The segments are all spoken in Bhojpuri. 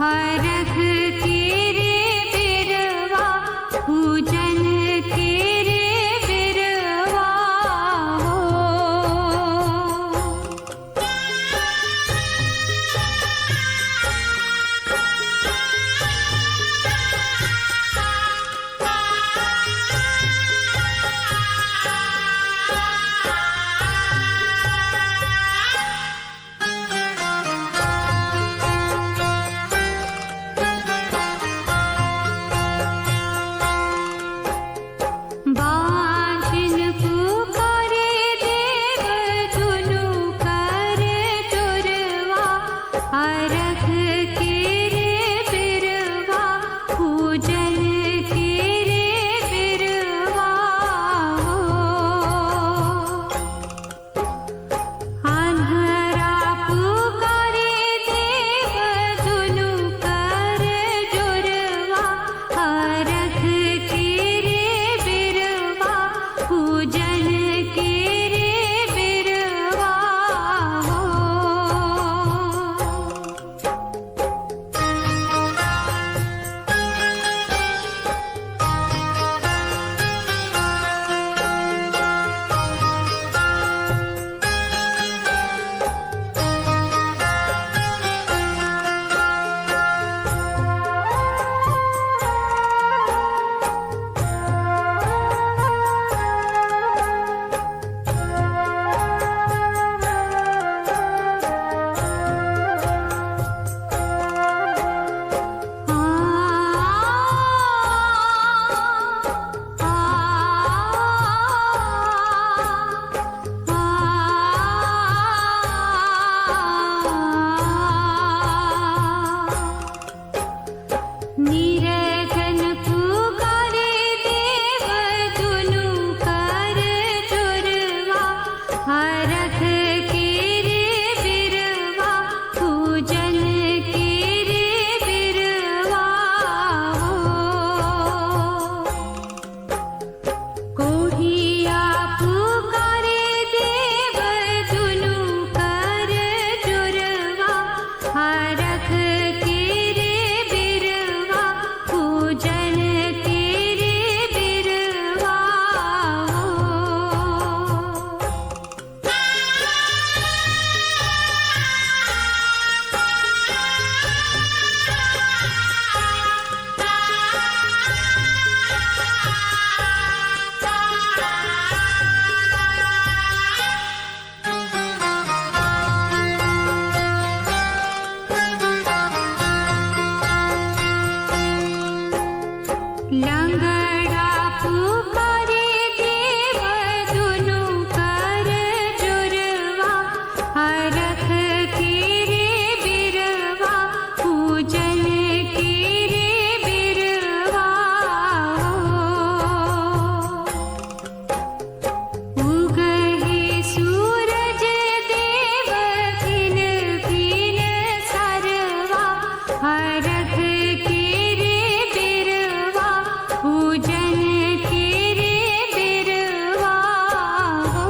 हरख के रे बिरवा पूजन के रे बिरवा हो। बाँझिन पुकारे देव दुनु कर जोरवा अरघ के रे बिरवा पूजन के रे बिरवा हो। आन्हरा पुकारे देव दुनु कर जोरवा हरख के रे बिरवा पूजन के रे बिरवा हो। निरधन पुकारे देव दुनु कर जोरवा हरख के रे बिरवा पूजन के रे बिरवा हो। कोहिया पुकारे देव दुनु कर जोरवा हरख के रे बिरवा पूजन के रे बिरवा हो। लंगड़ा पुकारे देव दुनु कर जोरवा हरख के रे बिरवा पूजन के रे बिरवा हो। उगहे सूरज देव भिन भिन सरवा हरख के रे बिरवा पूजन के रे बिरवा हो।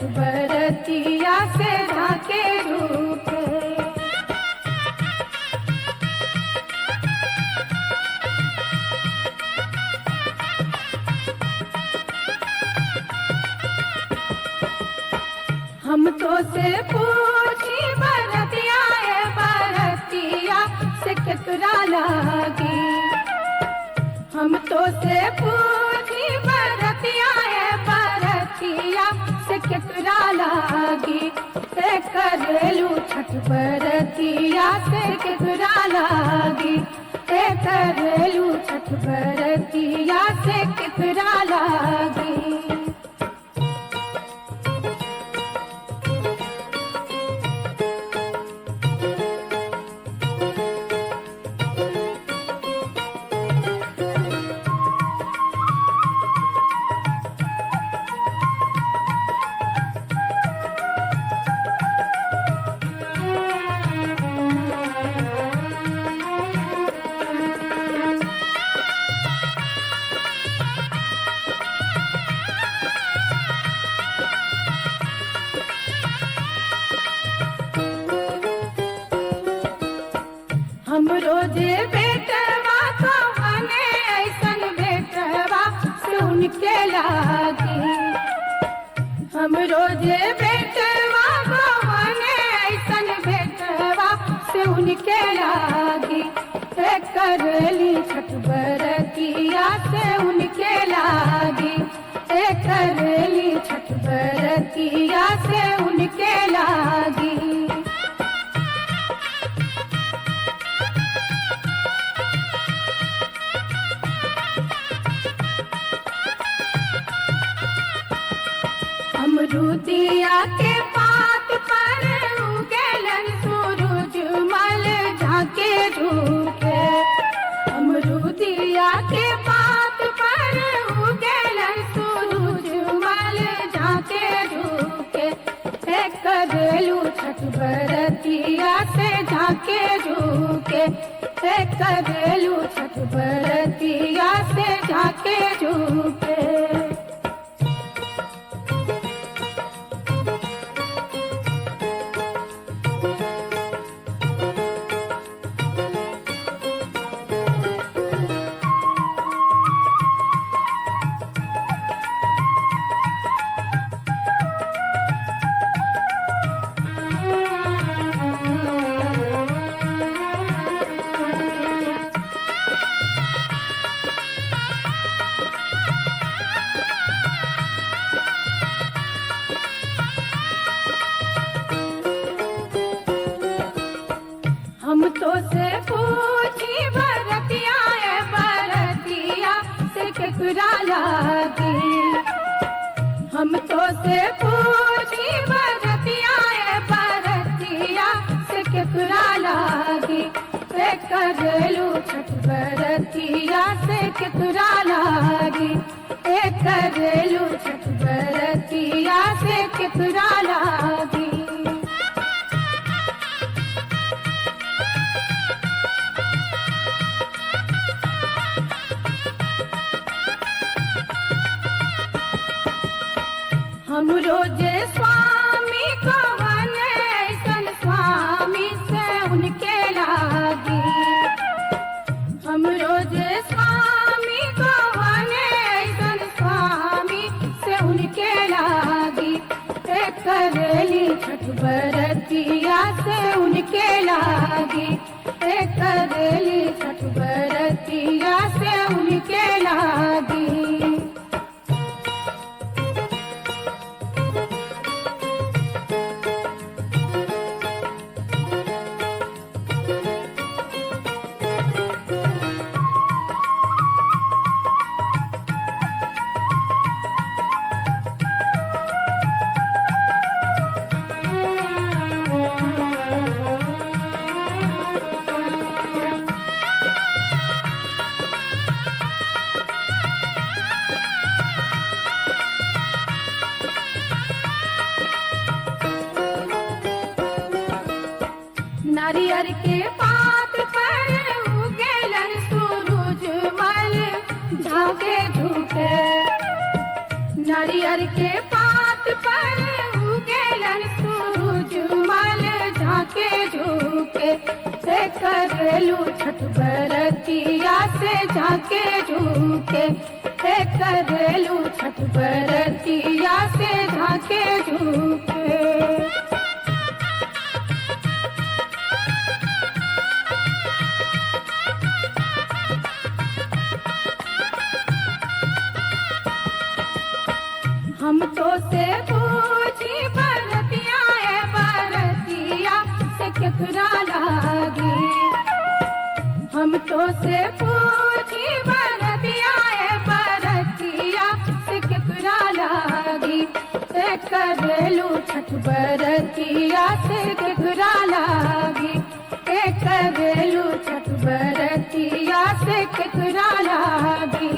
छठ बरतिया से झाके झूके। हम तो से पूछी बरतिया ए बरतिया से केकरा लागी। हम तो से पूछी बरतिया ए बरतिया से केकरा लागी। से करेलू छठ बरतिया से केकरा लागी। से करेलू छठ बरतिया से केकरा लागी। हम रोजे बेटवा कवने ऐसन बेटवा से उनके लागी। हम रोजे बेटवा कवने ऐसन बेटवा से उनके लागी। से करली छठ बरतिया से उनके लागी। से करली छठ बरतिया से उनके लागी। अमरुदिया के पात पर उगेलन सूरज मल झाके झूके। अमरुदिया के पात पर उगेलन सूरज मल झाके झूके। से करेलू छठ बरतिया से झाके झूके। से करेलू छठ बरतिया से झाके झूके। हम तो से पूछी बरतिया ए बरतिया से केकरा लागी। हम तो से पूछी बरतिया ए बरतिया से केकरा लागी। से करेलू छठ बरतिया से केकरा लागी। से करेलू छठ बरतिया से केकरा लागी। हम रोजे स्वामी कवन ऐसन स्वामी से उनके लागी। हम रोजे स्वामी कवन ऐसन स्वामी से उनके लागी। से करेली छठ बरतिया से उनके लागी। से करेली छठ बरतिया से उनके लागी। नारियर के पात पर उगेलन सूरज मल झाके झूके। नारियर के पात पर करेलू छठ बरतिया से झाके झूके, हे करेलू छठ बरतिया से झाके झूके। हम तो से पूछी बरतिया ए बरतिया से केकरा लागी, हम तो से पूछी बरतिया ए बरतिया से केकरा लागी, ए करेलू छठ बरतिया से केकरा लागी, ए करेलू छठ बरतिया से केकरा लागी।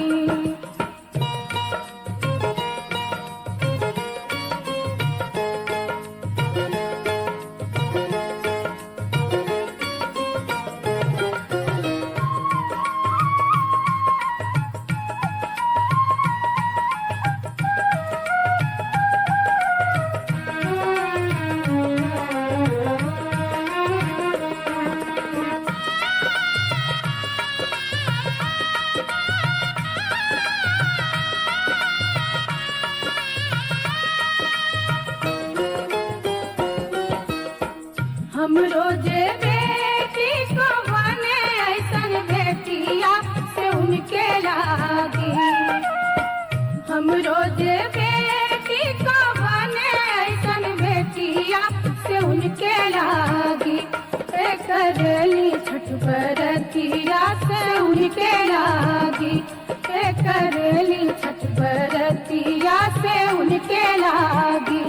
हम रोजे बेटी को बने ऐसन बेटिया से उनके लागी, हम रोजे बेटी को बने ऐसन बेटिया से उनके लागी, ए करेली छठ बरतिया से उनके लागी, ए करेली छठ बरतिया से उनके लागी।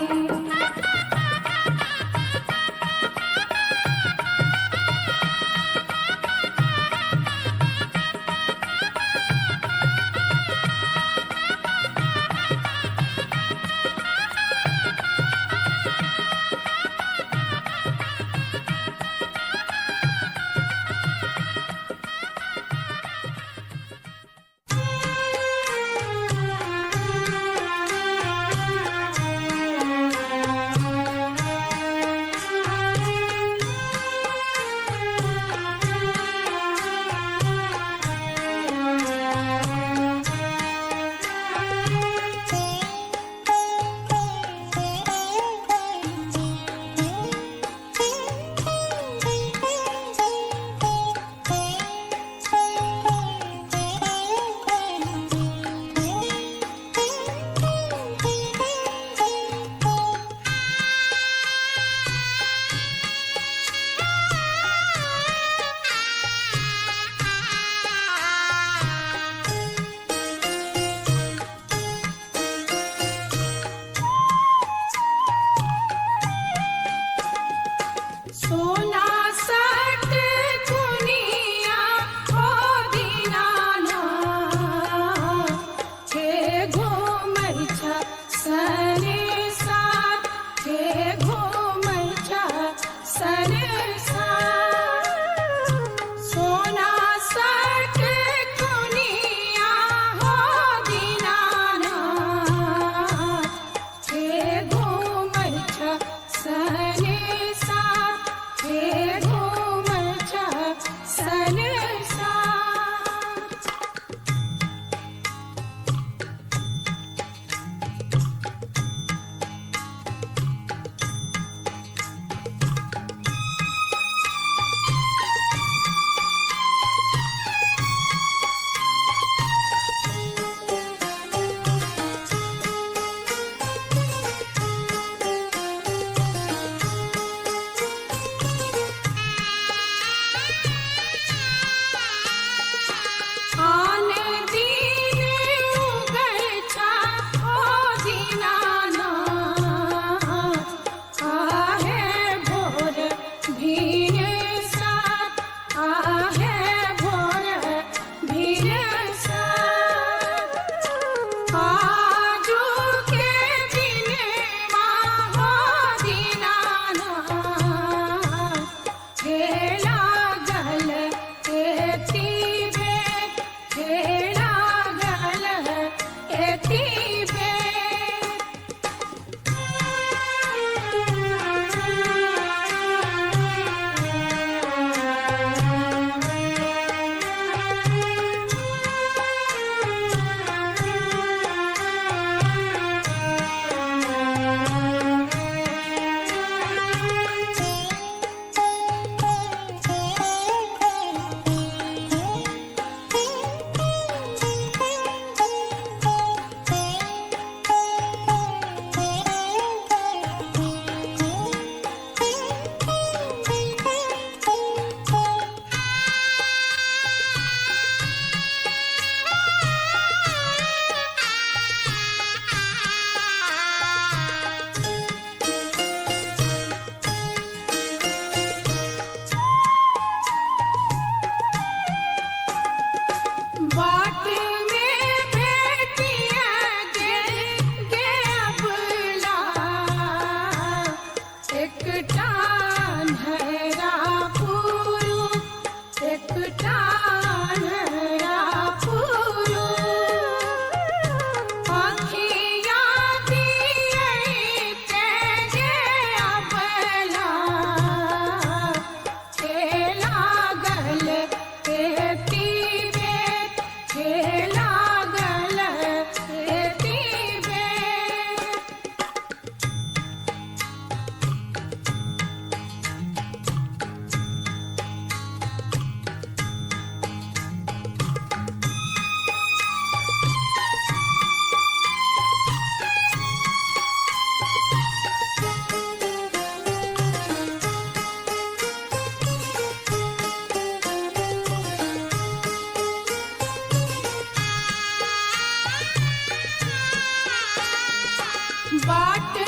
बाट